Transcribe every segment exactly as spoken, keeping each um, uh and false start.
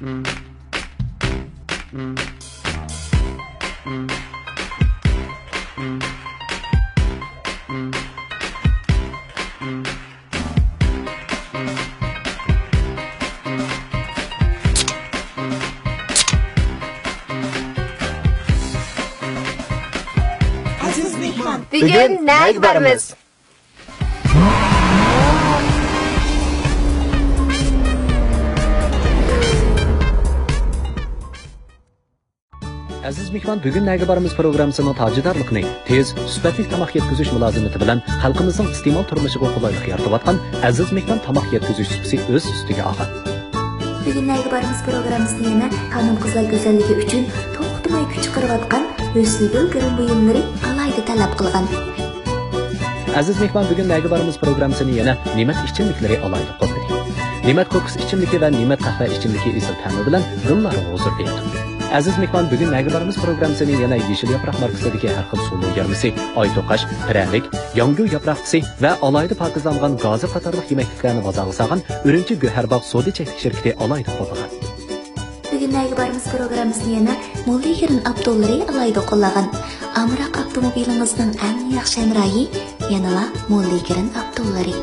ئەزىز مېھمان، بۈگۈن نەگە بارىمىز؟ ئەزىز مېھمان، بۈگۈن نەگە بارىمىز پروگراممىسىنىڭ تاجىدارلىقىنى تېز، سۈپەتلىك تاماق يەتكۈزۈش مۇلازىمىتى بىلەن خەلقىمىزنىڭ ئىستېمال تۇرمۇشىغا قولايلىق يارىتىۋاتقان ئەزىز مېھمان تاماق يەتكۈزۈش سۇپىسى ئۆز ئۈستىگە ئالغان. بۈگۈن نەگە بارىمىز پروگراممىسىنى يەنە خانىم-قىزلار گۈزەللىكى ئۈچۈن توختىماي كۈچ چىقىرىۋاتقان ھۆسنىگۈل گىرىم بۇيۇملىرى ئالاھىدە تەلەپ قىلغان. ئەزىز مېھمان بۈگۈن نەگە بارىمىز پروگراممىسىنى يەنە نېمەت ئىچىملىكلىرى ئالاھىدە قوللىدى. نېمەت كوكۇس ئىچىملىكى ۋە نېمەت قەھۋە ئىچىملىكى ئېسىل تەمى بىلەن دىللارغا ھۇزۇر بېرىدۇ. ئەزىز مېھمان بۈگۈن نەگە بارىمىز پروگراممىسىنى يەنە يېشىل ياپراق ماركىسىدىكى ھەر خىل سۇلۇ يارمىسى، ئاي توقاش، پىرەلىك، ياڭگۇ ياپراقچىسى ۋە ئالاھىدە پاكىزلانغان گازى قاتارلىق يېمەكلىكلەرنى بازارغا سالغان ئۈرۈمچى گۆھەرباغ سودا چەكلىك شىركىتى ئالاھىدە قوللىغان. بۈگۈن نەگە بارىمىز پروگراممىسىنى يەنە موللىگرىن ئاپتوللىرى ئالاھىدە قوللىغان. ئامراق ئاپتوموبىلىڭىزنىڭ ئەڭ ياخشى ھەمراھى يەنىلا موللىگرىن ئاپتوللىرى.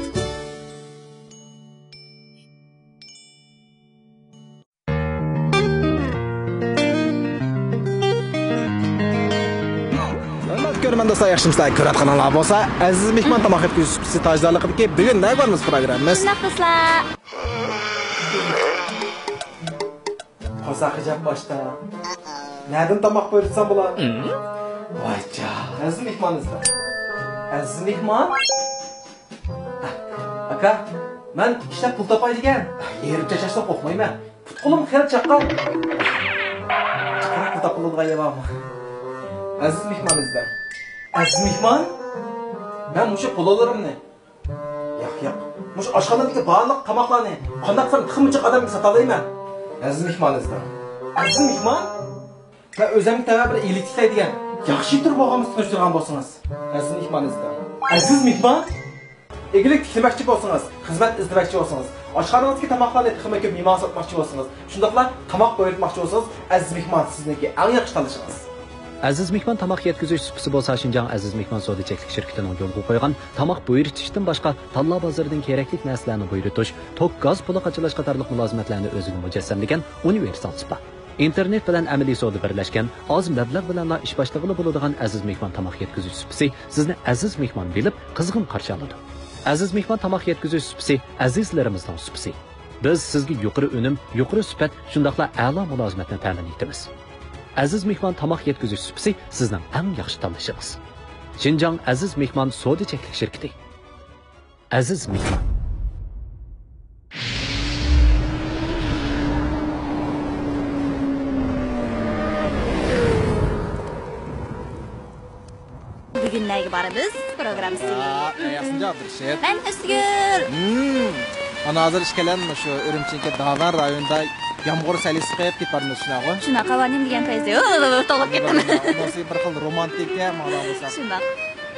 ھۆرمەتلىك كۆرۈرمەن دوستلار، ياخشىمۇسىلەر؟ كۆرۈۋاتقىنىڭلار بولسا، ئەزىز مېھمان تاماق يەتكۈزۈش سۇپىسى تاجدارلىقىدىكى بۈگۈن نەگە بارىمىز پروگراممىمىز. شۇنداق دوستلار. قورساق خىجاب باشتا. نەدىن تاماق بۇيرۇتسام بولار؟ ۋايجان. ئەزىز مېھمان ئىزدەڭ. ئەزىز مېھمان؟ ئاكا، مەن ئىشلەپ پۇل تاپاي دېگەن. يېرىم چاچاشلىق ئوقۇمايمەن. پۇت-قولۇم خېلى چاققان. جىقراق پۇل تاپىلىدىغان يەر بارمۇ؟ ئەزىز مېھمان ئىزدەڭ. ئەزىز مېھمان؟ مەن مۇشۇ قوللىرىمنى ياق، ياق. مۇشۇ ئاشخانىدىكى بارلىق تاماقلارنى قانداق قىلسام تېخىمۇ جىق ئادەمگە ساتالايمەن؟ ئەزىز مېھمان ئىزدەڭ. ئەزىز مېھمان؟ مەن ئۆزۈمگە تەۋە بىر ئىگىلىك تىكلەي دېگەن. ياخشى تۈر بولغانمىسا تونۇشتۇرغان بولسىڭىز. ئەزىز مېھمان ئىزدەڭ. ئەزىز مېھمان؟ ئىگىلىك تىكلىمەكچى بولسىڭىز، خىزمەت ئىزدىمەكچى بولسىڭىز، ئاشخانىڭىزدىكى تاماقلارنى تېخىمۇ كۆپ مېھمانغا ساتماقچى بولسىڭىز، شۇنداقلا تاماق بۇيرۇتماقچى بولسىڭىز، ئەزىز مېھمان سىزنىڭكى ئەڭ ياخشى تاللىشىڭىز. ئەزىز مېھمان تاماق يەتكۈزۈش سۇپىسى بولسا شىنجاڭ ئەزىز مېھمان سودا چەكلىك شىركىتىنىڭ يولغا قويغان تاماق بۇيرۇتۇشتىن باشقا تاللا بازىرىدىن كېرەكلىك نەرسىلەرنى بۇيرۇتۇش، توك، گاز پۇلى قاچىلاش قاتارلىق مۇلازىمەتلەرنى ئۆزىگە مۇجەسسەملىگەن ئۇنىۋېرسال سۇپا. ئىنتېرنېت بىلەن ئەمەلىي سودا بىرلەشكەن، ئاز مەبلەغ بىلەنلا ئىش باشلىغىلى بولىدىغان ئەزىز مېھمان تاماق يەتكۈزۈش سۇپىسى سىزنى ئەزىز مېھمان بىلىپ، قىزغىن قارشى ئالىدۇ. ئەزىز مېھمان تاماق يەتكۈزۈش سۇپىسى ئەزىزلىرىمىزنىڭ سۇپىسى. بىز سىزگە يۇقىرى ئۈنۈم، يۇقىرى سۈپەت، شۇنداقلا ئەلا مۇلازىمەتنى تەمىن ئېتىمىز. ئەزىز مېھمان تاماق يەتكۈزۈش سۇپىسى سىزنىڭ ئەڭ ياخشى تاللىشىڭىز. شىنجاڭ ئەزىز مېھمان سودا چەكلىك شىركىتى. ئەزىز مېھمان. بۈگۈن نەگە بارىمىز پروگراممىسى. يا، ياسىنجا ئابدۇرېشىت. مەن ھۆسنىگۈل. ھىم. مانا ھازىر ئىككىيلەن مۇشۇ ئۈرۈمچىنىڭكى داۋەن رايونىدا يامغۇر سەل سىقىپ كېتىپ بارىمىز، شۇنداقغۇ؟ شۇنداق، ھاۋانىڭ دېگەن پەيزى، توغلاپ كەتتىم. بۇنىڭسى بىر خىل رومانتىكا، مانا بولسا. شۇنداق.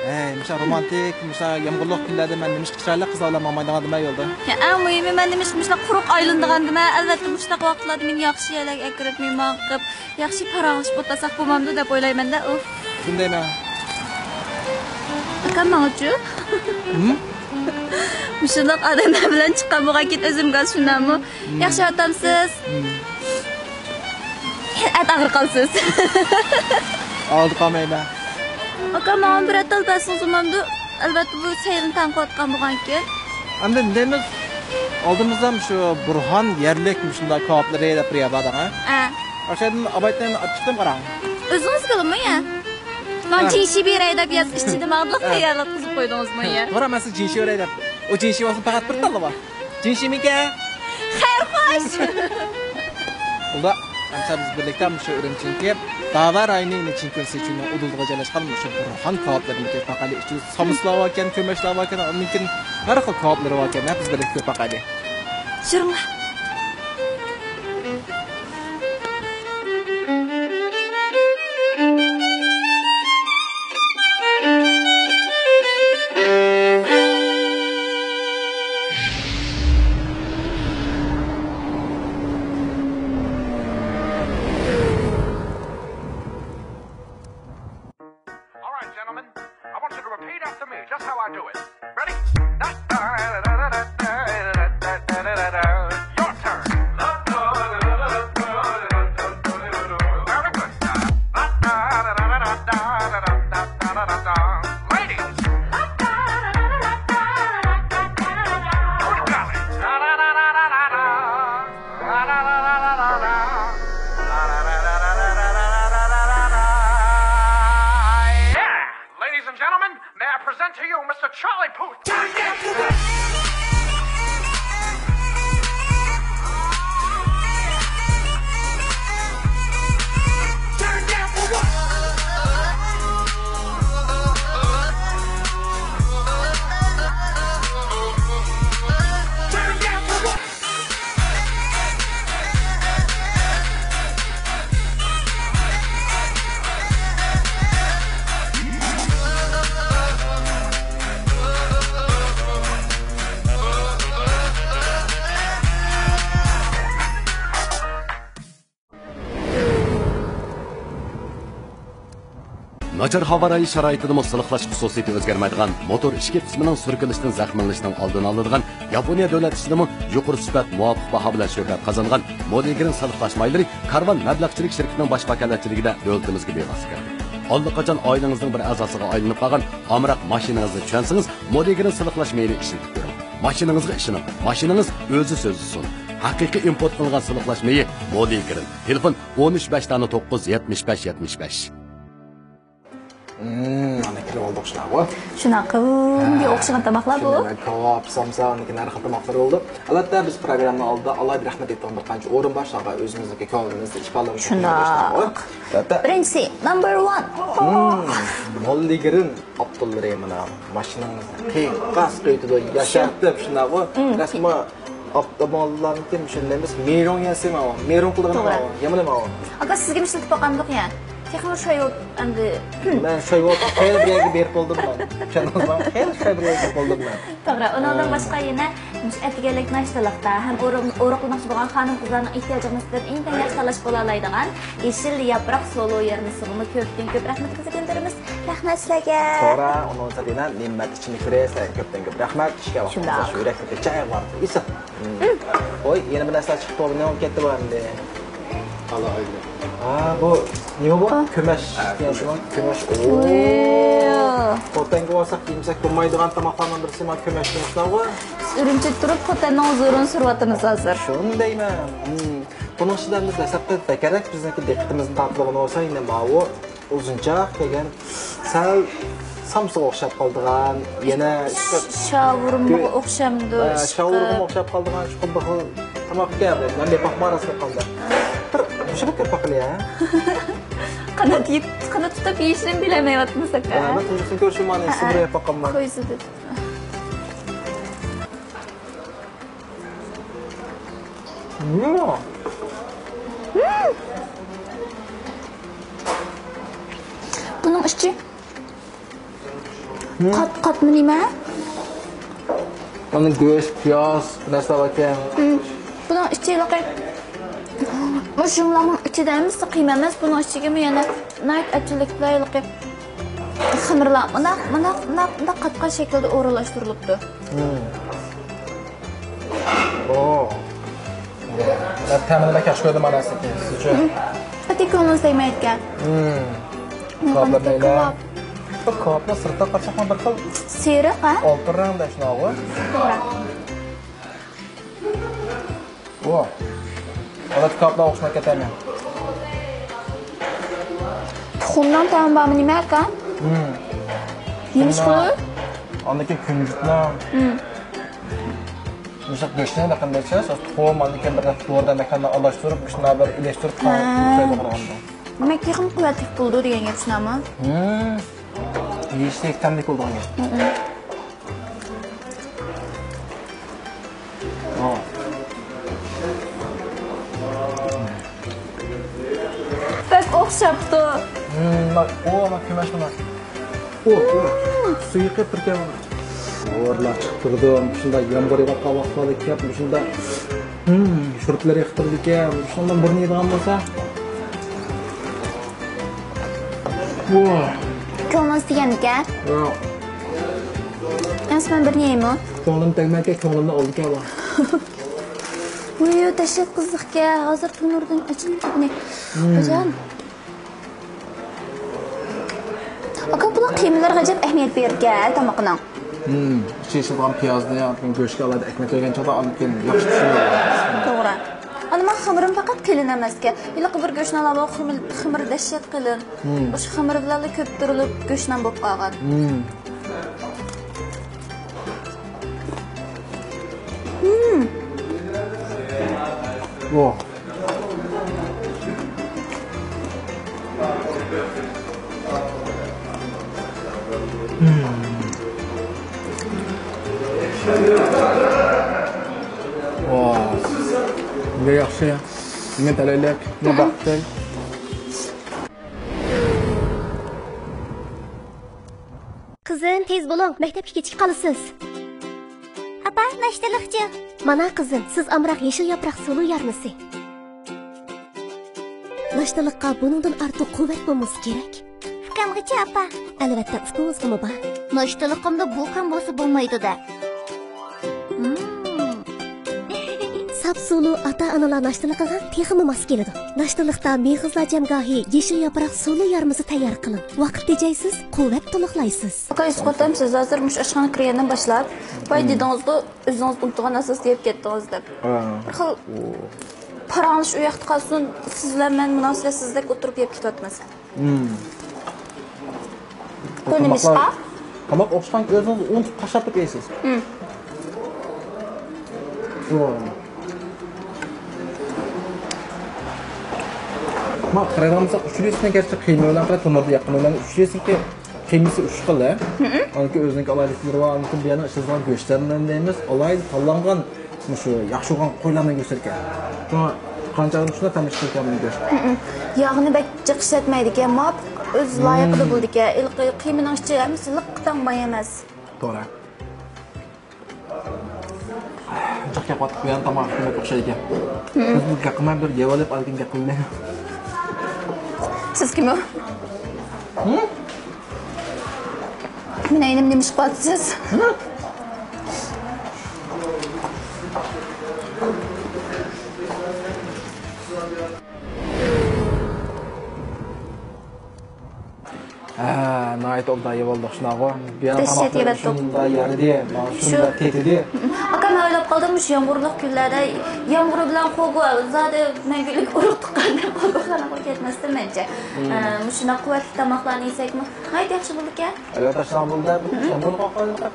ھەي، مۇشۇ رومانتىك، مۇشۇ يامغۇرلۇق كۈنلەردە مەن نېمىشقا چىرايلىق قىز ئاۋۇلام ماڭمايدىغان دېمە يولدا؟ ھە، ئەڭ مۇھىمى مەن نېمىشقا مۇشۇنداق قۇرۇق ئايلىنىدىغان دېمە؟ ئەلۋەتتە، مۇشۇنداق ۋاقىتلاردا مېنى ياخشى يەرلەرگە ئەكىرىپ، مېھمان قىلىپ، ياخشى پاراڭلىشىپ ئولتۇرساق بولمامدۇ دەپ ئويلايمەن-دە، ئۇھ. شۇندايمەن. ئاكام ماڭىچۇ؟ ھىم؟ مۇشۇنداق ئادەملەر بىلەن چىققان بولغانكىن ئۆزۈم گاز شۇنداقمۇ؟ ھىم. ياخشى ئاتامسىز؟ ھىم. ئەت ئاغرىقالسىز. ئالدى قالمايمەن. ئاكا، ماڭا بىر ئەت ئەلپەسنىڭ زۇمامدۇ. ئەلۋەتتە، بۇ سەيلىنى تەڭ قىلىۋاتقان بولغانكىن. ئەمدى نېمە دەيمىز؟ ئالدىمىزدا شۇ بۇرھان يەرلىك مۇشۇنداق كاۋاپلىرى دەپ بىر يەر بار دەڭە. ئە. ئاشۇ يەردىن ئاۋايتىن ئاچچىقتىن قاراڭ. ئۆزىڭىزگىلىمۇ يە؟ ماڭا ھە. جىنشى بېرەي دەپ ياز ئىچىدە ماڭا ھە. تەييارلاتقۇزۇپ قويدىڭىزمۇ يە؟ توغرا، مەن سىزگە جىنشى بېرەي دەپ. ئۇ جىنشى بولسا پەقەت بىر تاللا بار. جىنشىمىكەن؟ خەير خوش! ئۇلار، ئەمسە بىز بىرلىكتە مۇشۇ ئۈرۈمچىنىڭكى داۋا رايونى نېچىنكۈن سىچۈننىڭ ئۇدۇلىغا جايلاشقان مۇشۇ بۇرھان كاۋاپلىرىنى كۆرۈپ باقايلى. ئىچىدە ساموسىلار باركەن، كۆمەچلەر باركەن، ئاندىن كېيىن ھەر خىل كاۋاپلىرى باركەن. ھە، بىز بىرلىكتە كۆرۈپ باقايلى. يۈرۈڭلار. ناچار ھاۋا رايى شارائىتىدىمۇ سىلىقلاش خۇسۇسىيىتى ئۆزگەرمەيدىغان، موتور ئىچكى قىسمىنىڭ سۈركىلىشتىن زەخىملىنىشنىڭ ئالدىنى ئالىدىغان، ياپونىيە دۆلەت ئىچىدىمۇ يۇقىرى سۈپەت، مۇۋاپىق باھا بىلەن شۆھرەت قازانغان مودىگرىن سىلىقلاش مايلىرى كارۋان مەبلەغچىلىك شىركىتىنىڭ باش ۋاكالەتچىلىكىدە دۆلىتىمىزگە بىۋاسىتە كىردى. ئاللىقاچان ئائىلىڭىزنىڭ بىر ئەزاسىغا ئايلىنىپ قالغان ئامراق ماشىنىڭىزنى چۈشەنسىڭىز، مودىگرىن سىلىقلاش مېيىنى ئىشلىتىپ كۆرۈڭ. ماشىنىڭىزغا ئىشىنىڭ، ماشىنىڭىز ئۆزى سۆزلىسۇن. ھەقىقىي ئىمپورت قىلىنغان سىلىقلاش مېيى مودىگرىن. تېلېفون: ئون ئۈچ بەش دانە توققۇز يەتمىش بەش يەتمىش بەش. مم، مانا كىرىپ ئالدۇق شۇنداقغۇ. شۇنداق قىلدى ئوخشىغان تاماقلار بۇ. شۇنداق كاۋاپ، سامسا، ئاندىن كېيىن ھەر خىل تاماقلار بولدى. ئەلۋەتتە، بىز پروگرامما ئالدىدا ئالاھىدە رەھمەت ئېيتىدىغان بىر قانچە ئورۇنباشلارغا ئۆزىمىزنىڭكى كۆڭلىمىزنى ئىپادىلەۋېتىشنى شۇنداق. ئەلۋەتتە. بىرىنچىسى، نامبېر ۋان. مم، موللىگرىن ئاپتوللىرى مانا ماشىنىڭىزنى قىيقاس قىلىۋېتىدۇ، ياشارتىپ شۇنداقغۇ. مم. رەسمىي ئاپتوموبىللارنىڭكى شۇنداق ئەمەس، مېرۇڭ ياسىماۋۇ، مېرۇڭ قىلىدىغان توغرا. ماۋۇ، يامىنى ماۋۇ. ئاكا، سىزگىمۇ ئىشلىتىپ باققانىدۇق يا. تېخىمۇ شاي بولۇپ، ئەمدى. مەن شاي بولۇپ، خېلى بىر يەرگە بېرىپ بولدۇم مەن. چۈشەندىڭىزمۇ؟ خېلى شاي بىر يەرگە بېرىپ بولدۇم مەن. توغرا، ئۇنىڭدىن ھە. باشقا يەنە مۇشۇ ئەتىگەنلىك ناشتىلىقتا ھەم ئورۇق-، ئورۇقلىماقچى بولغان خانىم-قىزلارنىڭ ئېھتىياجىغا نىسبەتەن ئىنتايىن ياخشى تاللاش بولالايدىغان يېشىل ياپراق سولو يارمىسىغىمۇ كۆپتىن كۆپ رەھمىتىمىزنى بىلدۈرىمىز. رەھمەت سىلەرگە. توغرا، ئۇنىڭ سىرتىدا نېمە ئىچىملىك كۆرەي، سىلەرگە كۆپتىن كۆپ رەھمەت. ئىشكە ۋاقتىڭىزدا شۇ يۈرەكلىك چاي بار. ئىسسىق. ۋوي، يەنە بىر نەرسە چىقىپتۇ، نېمە بولۇپ كەتتى بۇ ئەمدى؟ ھا، بۇ نېمە بۇ؟ كۆمەچ دېگەن شۇ، كۆمەچ. ئوي. خوتەنگە بارساق يېمىسەك بولمايدىغان تاماقلارنىڭ بىرسى مانا كۆمەچ دېگەن شۇنداقغۇ؟ ئۈرۈمچىدە تۇرۇپ خوتەننىڭ ھۇزۇرىنى سۈرۈۋاتىمىز ھازىر. شۇنى دەيمەن. بۇنىڭ ئىچىدە ئەمدى دەسلەپتە بەكرەك بىزنىڭكى دىققىتىمىزنى تارتىدىغىنى بولسا يەنە ماۋۇ ئۇزۇنچاق دېگەن سەل سامسىغا ئوخشاپ قالىدىغان، يەنە شاۋۇرمىغا ئوخشامدۇ، ھە، شاۋۇرمىغا ئوخشاپ قالىدىغان شۇ خىل بىر خىل تاماق ئىكەن بۇ. مەن بېقىپ باقمىغان راستىنى ئېيتقاندا. بىر مۇشۇنى كۆرۈپ باقىلى ھە. قانات يېپ، قانات تۇتۇپ يېيىشنى بىلەلمەيۋاتىمىز ئاكا. ھە، مەن تۇزلۇسىنى كۆرۈشۈم مانا، ھە، سىزگە ھە. يەپ باققانمەن. كويزىدى. مم. بۇنىڭ ئىچى مم. قات-، قاتمۇ نېمە؟ ئۇنى گۆش، پىياز، نەرسىلەر باركەن. مم. بۇنىڭ ئىچى ھېلىقى، مۇشۇ جۇملارنىڭ ئىچىدە ھەممىسى قىيما ئەمەس، بۇنىڭ ئىچىگىمۇ يەنە ناھايىتى ئەپچىللىك بىلەن ھېلىقى خېمىرلار مۇنداق، مۇنداق، مۇنداق، مۇنداق قات-قات شەكىلدە ئورۇنلاشتۇرۇلۇپتۇ. مم. ئو. تەمىنى بەك ياخشى كۆردۈم مانا سىزنىڭكى. سىزچۇ؟ مم. ئەتە كۆڭلىڭىز تەگمەيدىكەن. مم. كاۋاپلار مەيلى. كاۋاپ. بۇ كاۋاپنىڭ سىرتىغا قارىساق بىر خىل سېرىق، ھە؟ ئالتۇن رەڭدە شۇنداقغۇ. توغرا. ئۇ ئادەتتىكى كاۋاپلارغا ئوخشىماي كېتەلمەي. تۇخۇمنىڭ تەمى بارمۇ نېمە ئاكا؟ مم. يېمىش شۇنداق. قىلىپ؟ ئاندىن كېيىن كۈنجۈتنىڭ. مم. مۇشۇ گۆشنى بېقىندىچە، سوز تۇخۇم، ئاندىن كېيىن بىر دورا دەرمەكلەرنى ئارىلاشتۇرۇپ، مۇشۇنداق بىر ئېلىشتۇرۇپ ھە. قويىدىغان. دېمەك، تېخىمۇ قۇۋۋەتلىك بولىدۇ دېگەن گەپ شۇنداقمۇ؟ مم. يېيىشلىك تەملىك بولىدىغان گەپ. مم. بەك ئوخشاپتۇ. مم، مانا، ئۇ، مانا، كۆمەچ، مانا. ئۇ، ئۇ، سۇيىقى بىركەم. ھورلار چىقىپ تۇرىدۇ. شۇنداق يامغۇر يېغىۋاتقان ۋاقىتلاردا كەپ، شۇنداق، مم، شۇرپىلار ئېقىپ تۇرىدىكەن. شۇنداق بۇرنى يەيدىغان بولسا. ئۇ. كۆڭلىڭىز تېگەنمىكەن؟ ياق. ئەمسە مەن بىرنى يەيمۇ؟ كۆڭلۈم تەگمەيكەن، كۆڭلۈمنى ئالدىكەن بۇ. ۋۇي، دەھشەت قىزىقكەن. ھازىر تونۇردىن ئېچىلىپ بۇنى. مم. ئاجان. ئاكا، بۇلار قىيمىلىرىغا ئەجەب ئەھمىيەت بېرىدىكەن تامىقىنىڭ. مم. ئىچى ئىچىدىغان پىيازنى، پىڭگۆشكە ئالاھىدە ئەكمەك بەرگەن چاغدا ئاندىن كېيىن ياخشى چۈشىنىدۇ. توغرا. ئانا مانا خېمىرىم پەقەت قېلىن ئەمەسكەن. ھېلىقى بىر گۆشنان ئالغان خېمىر، خېمىر دەھشەت قېلىن. مم. ئاشۇ خېمىر بىلەنلا كۆپتۈرۈلۈپ گۆشنان بولۇپ قالغان. مم. مم. ۋاھ. ۋاھ. نېمە ياخشى. نېمە تەلەيلىك، نېمە بەختلىك. قىزىم، تېز بولۇڭ، مەكتەپكە كېچىكىپ قالىسىز. ئاپا، ناشتىلىقچۇ؟ مانا قىزىم، سىز ئامراق يېشىل ياپراق سولو يارمىسى. ناشتىلىققا بۇنىڭدىن ئارتۇق قۇۋۋەت بولمىسا كېرەك. ئۇكامغا ئاپا. ئەلۋەتتە، ئۇكىڭىزغىمۇ بار. ناشتىلىقىمدا بۇ كەم بولسا بولمايدۇ-دە. مم. ساپ سۇلۇ ئاتا-ئانىلار ناشتىلىقىغا تېخىمۇ ماس كېلىدۇ. ناشتىلىقتا مېغىزلار جەمگاھى يېشىل ياپراق سۇلۇ يارمىسى تەييار قىلىڭ. ۋاقىت تېجەيسىز، قۇۋۋەت تولۇقلايسىز. ئاكا، ئېسقوتام، سىز ھازىر مۇشۇ ئاشخانا كىرگەندىن باشلاپ، بايا دېدىڭىزغۇ، ئۆزىڭىز ئۇنتۇغان نەرسىڭىزنى يەپ كەتتىڭىز دەپ. بىر خىل پاراڭلىشىش ئۇ ياقتا قالسۇن، سىز بىلەن مەن مۇناسىۋەتسىزدەك ئولتۇرۇپ يەپ كېتىۋاتىمەن. بۇ نېمىشقا؟ تاماق ئوخشىغانكى ئۆزىڭىز ئۇنتۇپ تاشلاپ كېتىسىز. ما قارايدىغان بولساق، ئۇچرىسىنىڭ گەرچە قىيما بىلەن قىلىپ، تونۇردا ياققىنى بىلەن ئۇچرىسىنىڭكى قىيمىسى ئۈچ خىل، ھە؟ ئانىڭكى ئۆزىنىڭكى ئالاھىدىلىكلىرى بار، ئانىڭكى بۇ يەردە ئىشلىتىدىغان گۆشلەرنى دەيمىز، ئالاھىدە تاللانغان مۇشۇ ياخشى بولغان قويلارنى گۆشلەر ئىكەن. شۇڭا قانچە ئادەم شۇنداق تەملەش قىلىدىكەن بۇ گۆشنى. ياغنى بەك جىق ئىشلەتمەيدىكەن، ماپ ئۆز لايىقىدا بولىدىكەن. ھېلىقى قىيمىنىڭ ئىچى ھەممىسى لىققىداڭ ماي ئەمەس. توغرا. جىق گەپ قىلىپ قويغان تاماق يېمەك ئوخشايدىكەن. بىز بۇ گەپ قىلماي بىر يەۋېلىپ ئالكىن گەپ قىلماي. سىز كىم ئۇ؟ مېنىڭ ئىنىم نېمە ئىش قىلىۋاتىسىز؟ ھە، ناھايىتى ئوبدان يەۋالدۇق شۇنداقغۇ. بۇ يەنە دەھشەت تاماقلار يەۋەتتۇق. شۇنداق يارىدى، مانا شۇ شۇنداق تېتىدى. ئاكا، مەن ئويلاپ قالدىم، مۇشۇ يامغۇرلۇق كۈنلەردە يامغۇر بىلەن خوگو زادى مەڭگۈلۈك ئۇرۇق تۇغقاندەك خوگوخانىغا كەتمەستىن مەنچە. ئە، مۇشۇنداق قۇۋۋەتلىك تاماقلارنى يېسەكمۇ ناھايىتى ياخشى بولىدىكەن. ئەلۋەتتە، شۇنداق بولدى. بۇ يامغۇرلۇق ۋاقتىدا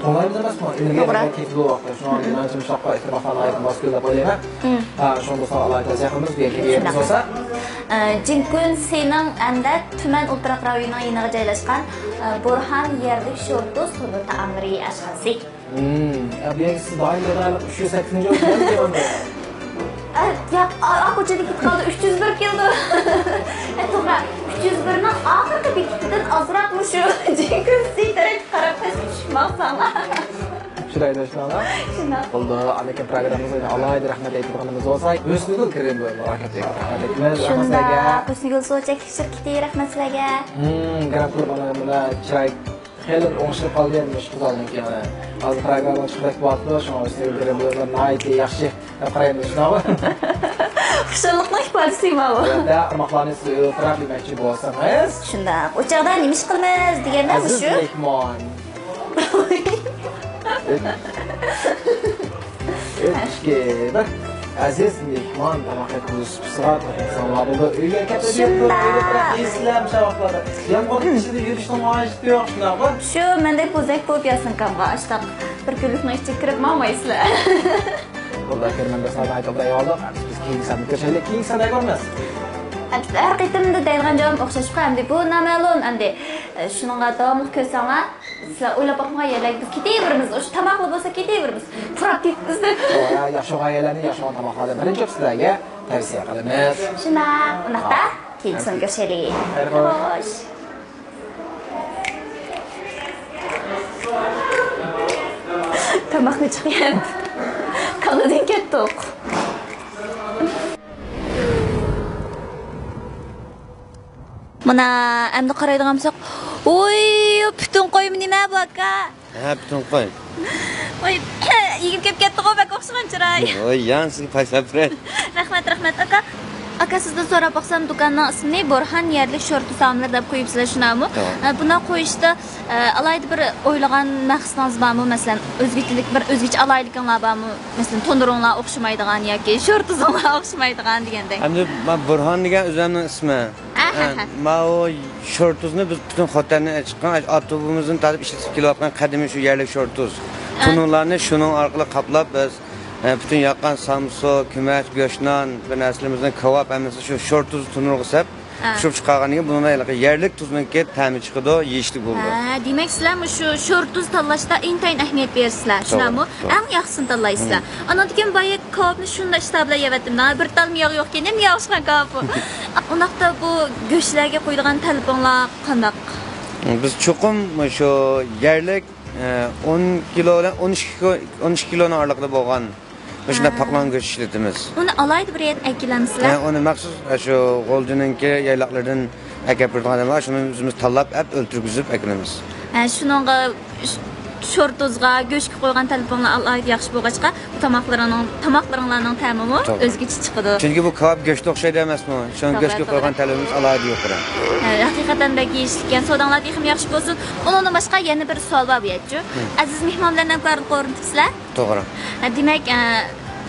توڭلايمىز ئەمەسمۇ؟ ئۈنۈمگە توغرا. كېتىدۇ ۋاقتى. شۇڭا مېنىڭچە مۇشۇنداق ئىلتىماسلارنى ئايتىپ ماس كېلىدۇ دەپ ئويلايمەن. ھە، شۇڭا دوستلارغا ئالاھىدە تەۋسىيە قىلىمىز، بۇ يەرگە كەلگەن شۇنداق. بولسا. ئە، جىنكۈن سىنىڭ ئەندە تۈمەن ئولتۇراق رايونىنىڭ يېنىغا جايلاشقان، ئە، بورھان يەرلىك شورتۇس تونۇر تائاملىرى ئاشخانىسى. ئە، بۇ يەرگە سىز دائىم بېرىدىغان ئۈچ يۈز سەككىزىنچى ئورۇن. ئە، ياق، ئا-، ئاكوچىدا كېتىپ قالدى، ئۈچ يۈز بىر كېلىدۇ. ئە، توغرا، ئۈچ يۈز بىرنىڭ ئاخىرقى بېكىتىدىن ئازراق مۇشۇ جىنكۈن سى تەرەپكە قاراپ پەسكە چۈشۈپ ماڭساڭلار. چىرايلىشىڭلار. شۇنداق. بولدى، ئاندىن كېيىن پروگراممىمىزغا يەنە ئالاھىدە رەھمەت ئېيتىدىغىنىمىز بولسا، ھۆسنىگۈل كىرىم بۇيۇمىغا رەھمەت ئېيتىمىز. رەھمەت ئېيتىمىز. شۇنداق. ھۆسنىگۈل سۇ چەكلىك شىركىتى، رەھمەت سىلەرگە. ھىم، گرانت بۇيۇم مانا، مانا چىراي خېلى ئوڭشىلىپ قالدى ئەمدى مۇشۇ قىزلارنىڭكى يەنە. ھازىر پروگرامما چىقىپ بولۇپتۇ، شۇڭا ھۆسنىگۈل كىرىم بۇيۇملار ناھايىتى ياخشى دەپ قارايمىز، شۇنداقمۇ؟ خۇشاللىقنىڭ ئىپادىسى ماۋۇ. ئەلۋەتتە، تاماقلارنى سىز ئۆزىڭىز تەرەپ يېمەكچى بولسىڭىز. شۇنداق. ئۇ چاغدا نېمە ئىش قىلىمىز دېگەندە ئەزىز مۇشۇ. مېھمان. ئۈچ، ئىككى، بىر. ئەزىز مېھمان تاماق يەتكۈزۈش سۈپىتىگە تەكلىپ قىلساڭلار بولىدۇ. ئۆيگە كەپ شۇنداق. ئۆيگە بېرىپ يەيسىلەر مۇشۇ ۋاقىتلاردا. يامغۇرنىڭ ئىچىدە يۈرۈشنىڭ ھاجىتى يوق، شۇنداقمۇ؟ شۇ مەندەك بوزەك بولۇپ ياتسىڭكامغا ئاشتاق بىر كۈنلۈكنىڭ ئىچىگە كىرىپ ماڭمايسىلەر. والله كۆرمەن دوستلار، ناھايىتى ئوبدان يەۋالدۇق. بىز كېيىنكى ساندا كۆرۈشەيلى، كېيىنكى ساندا كۆرۈمىز. ھەر قېتىمدا دەيدىغان جاۋابىم ئوخشاش، ئەمدى بۇ نامەلۇم، ئەمدى، ئە، شۇنىڭغا داۋاملىق كۆرسەڭلار، سىلەر ئويلاپ باقمىغان يەرلەرگە بىز كېتىۋېرىمىز. ئاشۇ تاماقلا بولسا كېتىۋېرىمىز. پۇراپ كېتىمىز دەپ. ھە، ياخشى بولغان يەرلەرنى، ياخشى بولغان تاماقلارنى بىرىنچى بولۇپ سىلەرگە تەۋسىيە قىلىمىز. شۇنداق، ئۇنداقتا، كېيىنكى ساندا كۆرۈشەيلى. خەير خوش. خوش. تاماقنى چىقىپ كالىدىن كەتتۇق. مانا، ئەمدى قارايدىغان بولساق، ۋوي، پۈتۈن قويمۇ نېمە بۇ، ئاكا؟ ھە، پۈتۈن قوي. ۋاي، يېگۈم كېلىپ كەتتىغۇ، بەك ئوخشىغان چىراي. ۋاي، يان سىزگە پايساپ بېرەي. رەھمەت، رەھمەت، ئاكا. ئاكا، سىزدىن سوراپ باقسام، دۇكاننىڭ ئىسمىنى بورھان يەرلىك شورتۇ تائاملىرى دەپ قويۇپسىلەر، شۇنداقمۇ؟ توغرا. ئە، بۇنداق قويۇشتا، ئە، ئالاھىدە بىر ئويلىغان مەقسىتىڭىز بارمۇ؟ مەسىلەن، ئۆزگىچىلىك، بىر ئۆزگىچە ئالاھىدىلىكىڭلار بارمۇ؟ مەسىلەن، تونۇرۇڭلار ئوخشىمايدىغان ياكى شورتۇزۇڭلار ئوخشىمايدىغان دېگەندەك. ئەمدى مەن بورھان دېگەن ئۆزۈمنىڭ ئىسمى. ئەھەھە. ئە، ماۋۇ شورتۇزنى بىز پۈتۈن خوتەننى چىققان ئاپتوبۇمىزدىن تارتىپ ئىشلىتىپ كېلىۋاتقان قەدىمىي شۇ يەرلىك شورتۇز. ئە. تونۇرلارنى شۇنىڭ ئارقىلىق قاپلاپ، بىز، ئە، پۈتۈن ياققان سامسا، كۆمەچ، گۆشنان، بىر نەرسىلىرىمىزنى كاۋاپ ھەممىسىنى شۇ شورتۇزنى تونۇرغا سېلىپ، ئە، پىشۇرۇپ چىقارغاندىن كېيىن بۇنىڭدا ھېلىقى يەرلىك تۇزنىڭكى تەمى چىقىدۇ، يېيىشلىك بولىدۇ. ھە، دېمەك، سىلەر مۇشۇ شورتۇز تاللاشتا ئىنتايىن ئەھمىيەت بېرىسىلەر، توغرا، شۇنداقمۇ؟ توغرا. ئەڭ ياخشىسىنى تاللايسىلەر. مم. ئانىڭدىن كېيىن بايا كاۋاپنى شۇنداق ئىشتىها بىلەن يەۋەتتىم. بىر تالمۇ ياغ يوقكەن، نېمە ياغ ئوخشىغان كاۋاپ بۇ؟ ئۇنداقتا بۇ گۆشلەرگە قويىدىغان تەلىپىڭلار قانداق؟ بىز چوقۇم مۇشۇ يەرلىك، ئە، ئون كىلو بىلەن ئون ئىككى كىلو، ئون ئىككى كىلونىڭ ئارىلىقىدا بولغان مۇشۇنداق ھە، پاقلانغان گۆش ئىشلىتىمىز. ئۇنى ئالاھىدە بىر يەردىن ئەكېلەمسىلەر؟ ھە، ئۇنى مەخسۇس، ئە، شۇ غۇلجىنىڭكى يايلاقلىرىدىن ئەكەپ بېرىدىغان ئادەم بار، شۇنى ئۆزىمىز تاللاپ، ئەپ ئۆلتۈرگۈزۈپ ئەكىلىمىز. ھە، شۇنىڭغا ش-، شور تۇزغا، گۆشكە قويغان تەلىپىڭلار ئالاھىدە ياخشى بولغاچقا، بۇ تاماقلىرىڭنىڭ، تاماقلىرىڭلارنىڭ تەمىمۇ توغرا. ئۆزگىچە چىقىدۇ. چۈنكى بۇ كاۋاپ گۆشكە ئوخشايدۇ ئەمەسمۇ؟ شۇنىڭ توغرا، گۆشكە توغرا. قويغان تەلىپىمىز ئالاھىدە يۇقىرى. ھە، ھەقىقەتەن بەك يېيىشلىككەن. سوداڭلار تېخىمۇ ياخشى بولسۇن. ئۇنىڭدىن باشقا يەنە بىر سوئال بار بۇ يەتچۇ. ھە. ئەزىز مېھمان بىلەن ھەمكارلىق ئورنىتىپسىلەر؟ توغرا. ھە، دېمەك، ئە،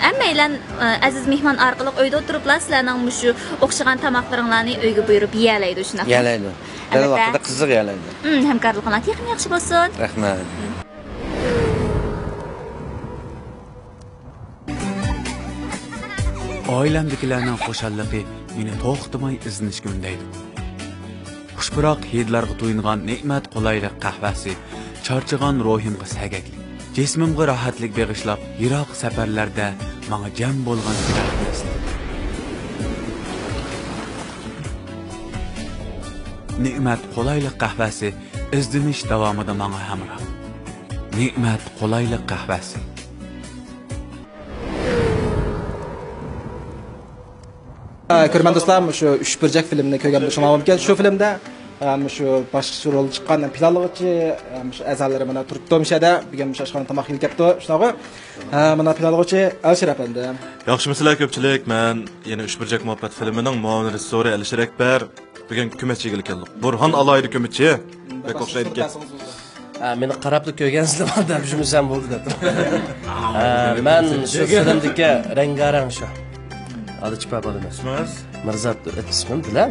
ھەممەيلەن، ئە، ئەزىز مېھمان ئارقىلىق ئۆيدە ئولتۇرۇپلا سىلەرنىڭ مۇشۇ ئوخشىغان تاماقلىرىڭلارنى ئۆيگە بۇيرۇپ يېيەلەيدۇ، شۇنداقمۇ؟ يېيەلەيدۇ. دەل ئەلۋەتتە. ۋاقتىدا قىزىق يېيەلەيدۇ. ھىم، ھەمكارلىقىڭلار تېخىمۇ ياخشى بولسۇن. رەھمەت. ئائىلەمدىكىلەرنىڭ خۇشاللىقى مېنى توختىماي ئىزدىنىشكە ئۈندەيدۇ. خۇش پۇراق ھىدلارغا تويۇنغان نېمەت قولايلىق قەھۋەسى چارچىغان روھىمغا سەگەكلىك، جىسمىمغا راھەتلىك بېغىشلاپ، يىراق سەپەرلەردە ماڭا جەم بولغان شېرەپلىك ئىسلىتىدۇ. نېمەت قولايلىق قەھۋەسى ئىزدىنىش داۋامىدا ماڭا ھەمراھ. نېمەت قولايلىق قەھۋەسى. ھە، كۆرۈرمەن دوستلار، شۇ ئۈچ بۇرجەك فىلىمنى كۆرگەن بولۇشىڭلار مۇمكىن. شۇ فىلىمدە، ھە، شۇ باش رول چىققان پىلانلىغۇچى، ھە، شۇ ئەزالىرى مانا تۇرۇپتۇ مۇشۇ يەردە. بۈگۈن مۇشۇ ئاشخانا تاماق يېگىلى كەپتۇ، شۇنداقغۇ؟ ھە، مانا پىلانلىغۇچى ئەلىشىر ئەپەندى. ياخشىمۇسىلەر كۆپچىلىك؟ مەن يەنە ئۈچ بۇرجەك مۇھەببەت فىلىمىنىڭ مۇئاۋىن رېژىسسورى ئەلىشىر ئەكبەر. بۈگۈن كۆمەچ يېگىلى كەلدۇق. بۇرھان ئالاھىدە كۆمىچى. بەك ئوخشايدىكەن. ھە، مېنى قاراپلا كۆرگەنسىلەر دەپ جۈملىسەم بولدى دەپ. ھە، مەن شۇ فىلىمدىكى رەڭگارەڭ شۇ. ئالىچىپا بالىمەن. ئىسمىڭىز؟ مىرزات، ئىسمىم بىلەم.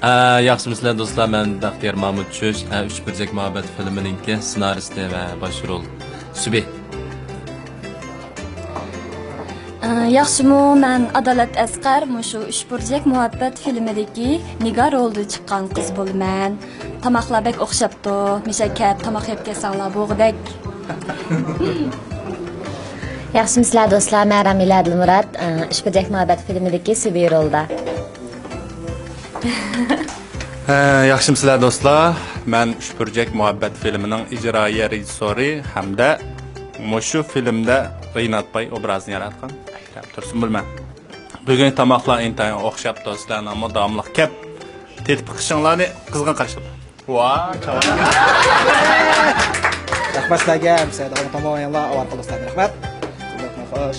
ئە، ياخشىمۇسىلەر دوستلار، مەن بەختىيار مامۇت چۈش، ئە، ئۈچ بۇرجەك مۇھەببەت فىلىمىنىڭكى سېنارىستى ۋە باش رول سۈبى. ئە، ياخشىمۇ، مەن ئادالەت ئەسقەر، مۇشۇ ئۈچ بۇرجەك مۇھەببەت فىلىمىدىكى نىگار رولىدا چىققان قىز بولىمەن. تاماقلار بەك ئوخشاپتۇ، مىشەكەپ تاماق يەپ كەلسەڭلار بولغۇدەك. ياخشىمۇسىلەر دوستلار، مەن رامىلە ئادىلمۇرات، ئە، ئۈچ بۇرجەك مۇھەببەت فىلىمىدىكى سۈبى رولىدا. ھە، ياخشىمۇسىلەر دوستلار؟ مەن ئۈچ بۇرجەك مۇھەببەت فىلىمىنىڭ ئىجرائىيە رېژىسسورى ھەمدە مۇشۇ فىلىمدە رىنات باي ئوبرازىنى ياراتقان ئەكرەم تۇرسۇنمۇلمەن. بۈگۈنكى تاماقلار ئىنتايىن ئوخشاپتۇ، سىلەرنىڭمۇ داۋاملىق كەپ تېتىپ بېقىشىڭلارنى قىزغىن قارشىلايمەن. ۋاي، چاۋاك. رەھمەت سىلەرگە، ھەم سىلەرگە تاماق يەڭلار، ئاۋارە قىلدۇق سىلەرنى. رەھمەت. خوش.